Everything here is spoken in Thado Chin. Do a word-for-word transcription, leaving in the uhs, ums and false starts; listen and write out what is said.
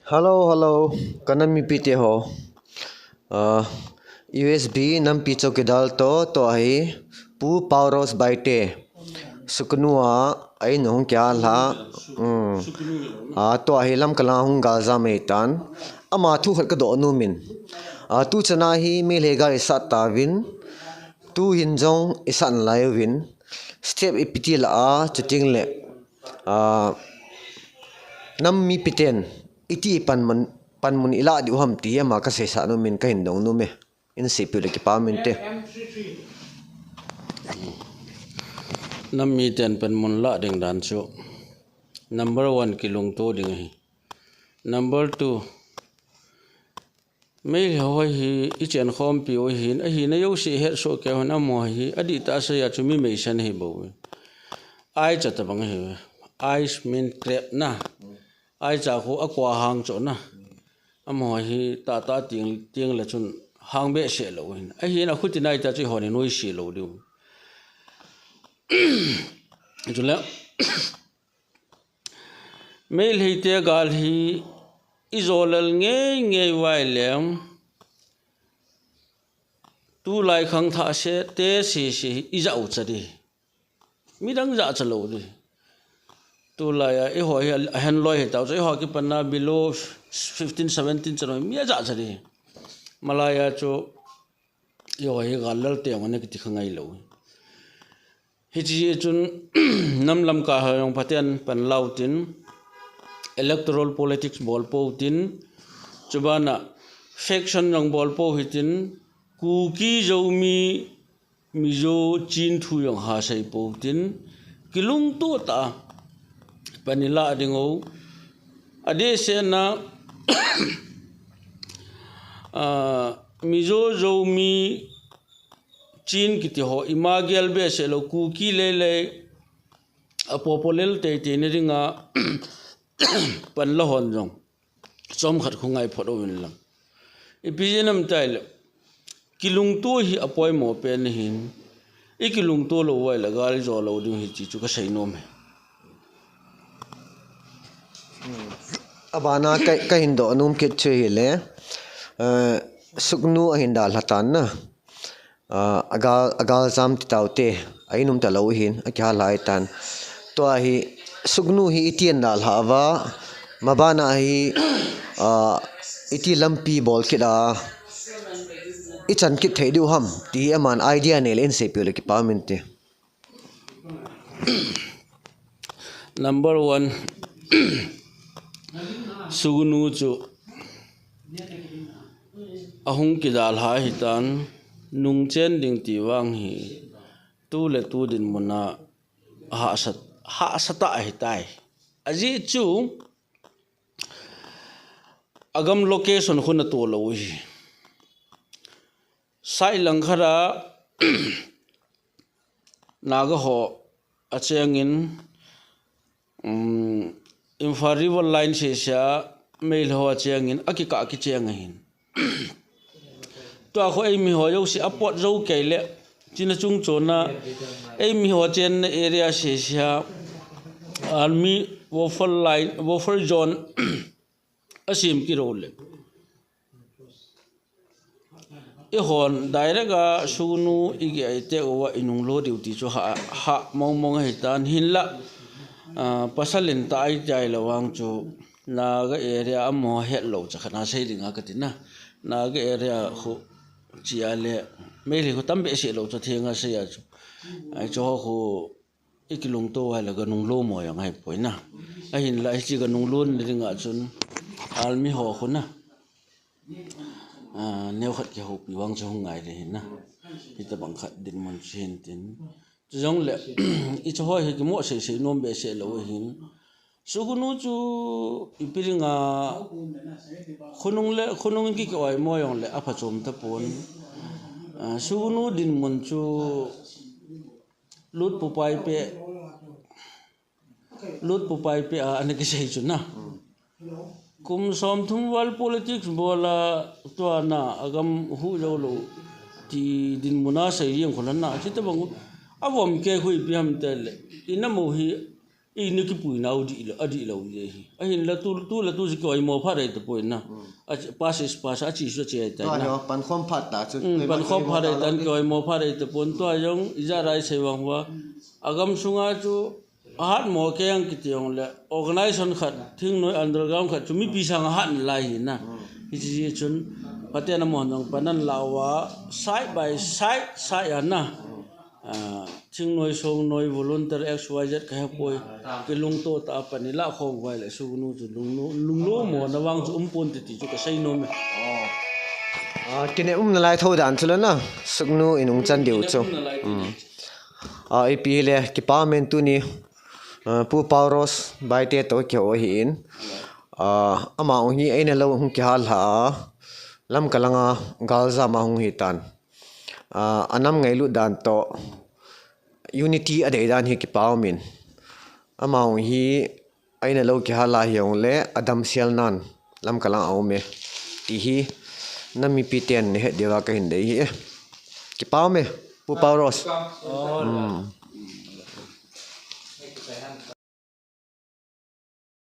Hello, hello. Ka nam mipite ho. Ah, U S B nampi chowkidar to, to ahi Pu Pauros Baite. Sugnu a, ai no hung kya la. Hmm. Ah, to ahi Lamka lang hung gal jam ei tan. Ama thu khat ka doh nom in. Ah, tu chana hi Meitei gal i sat tauvin. Tu hin jong i sat nalai uvin. Step ipi ti la a, chuting le. Ah, nam mipiten iti panmun, panmun i la diu ham ti ama ka seisah nom in ka hin dong nom e. In seipeh le kipa um inte. Nam miten panmun la ding dan chu. Number one, kilungto ding ahi. Number two, Meitei ho hi i chenkhompi u ahin, ahina jouse i hetsoh kei u ahin, amaho hi, adih tah a sei a chu mi meisen ahi bou. Aicha tabang ahi. Ice mean crab na. Aicha khu a kua hang chu na. Amaho hi tahtah ting, ting le chun hang behseh lou ahin. Ahina khuti nai tah chu eihon i nuisat lou diu. Chule, Meitei te gal hi i jolel ngeingei uva ahile, tulai khangthah sese hi i jahcha di. Midang jahcha lou di. Tulai a eiho hi a henloi hi tau chu eiho kipat na below fifteen, seventeen chan mi a jahcha di. Malai a chu eiho hi gal lal te jong ana kiti kha ngai lou. Hiche chun nam lamkai ho jong phaten pan lau tin, electoral politics bol pou tin, chubana faction jong bol pou hitin, Kuki, Zomi, Mizo, Chin thu jong ha sei pou tin, kilungto tah a pan i la ding u. Adeh seh na, ah, Mizo, Zomi, Chin kiti ho, ima gel behseh lou, Kuki lele, a popo lel teitei na dinga, pan la hon jong. Chomkhat khu ngai phot uvin lang. Ipi jeh ham itile, kilungto hi apoimo pen ahin, i kilungto lou uva ahile gal i jo lou ding ahi ti chu ka sei nom e. Abana ka, ka hin doh nom kit chu ahile, eh, Sugnu ahin dalha tan na. Ah, agal, agal jam ti taute, a in um talou ahin, akihal hai tan. Tua hi, Sugnu hi iti in dalha uva, mabana hi, ah, iti lampi bol kit a, i chan kit thei diu ham, ti hi aman idea nei le in seipeh le kipa um inte. Number one, Sugnu chu ahung kidalha ahitan, nungchen ding ti vang hi tu le tu dinmun a hahsa, hahsa tah ahitai. Ajeh chu agam location khu ana toh lou ahi. Side lang khat a Naga ho achengin, um, Imphal River Line sese a Meitei ho achengin, akikah kicheng ahin. Tua khu eimi ho jouse apot jou kei le, china chungchon a, eimi ho chenna area sese a, army buffer line, buffer zone, asem kit u le. Eihon direct a Sugnu i gei teh uva i nunglo diu ti chu hah, hah mong mong ahitan hinlah, ah, pasal in tah ahi tai le vang chu Naga area amaho hetlou cha khat a sei ding a kati na. Naga area khu chia le Meitei khu tam behseh lou cha theng a sei a chu. Ahi chu ho khu i kilungto uva le ga nunglo mo jong ahi poi na. Ahinlah hiche ga nunglo na ding a chun army ho khu na. Ah, neokhat kihoupi vang chu hung ngai le hin na. Hitabang khat dinmun chu hin tin. Chujongle, hiche ho hi kimo sei sei nom behseh lou ahin. Sugnu chu ipi dinga khonung le, khonung in kiki oimo jongle aphachom tapon. Ah, Sugnu dinmun chu lut pupai pe, lut pupai pe a, ana kisei chu na. Kum somthum val politics bol a tua na agam hu jou lou ti dinmun a sei jeng khu la na. Chutabang avom kei khu ipi ham tile, i nam u hi Eina kipuina u dih lou, adih lou ding ahi. Ahinla tu, tu le tu chu kihoimo phat ahi tapoi na. A, pass is pass, ache chu ache ahi tai na. Tua hi pankhom phat ta chu. Hmm, koima pankhom kihoimo phat ahi ta tan lou ding. Kihoimo phat ahi tapon tua jong ijat a isei vang uva. Agam sunga chu ahatmo keng kiti jongle organization khat, thingnoi underground khat chu mipi sang ahat nalai hi na. Hmm. Hiche jeh chun Pathen in amahon jong pan ahin la uva side by side, side a na. Ah, thingnoi, songnoi, volunteer, X Y Z kahepoi. Kilungto tah a pan ilah khom uva ahile, Sugnu chu lungno, lungno mona vang chu um ponte ti chu kasei nom e. Ah, kinem um nalai tho dan chu la na, Sugnu in hung chan diu chu. Kinem um nalai tho. Hmm. Ah, ipi hile, kipa umin tuni, ah, Pu Paurose Baite toh kihou ahin. Ah, ama hi eina lou hung kihal lha a, Lamka langa galjam a hung hitan. Ah, anam ngailut dan toh unity adei dan hi kipa umin. Ama hi eina lou kihal a hijongle adam sial nan Lamka lang a um e. Ti hi nam mipi ten nahet diuva kahin dei ahi e. Kipa ume, Pu Paurose. Hmm.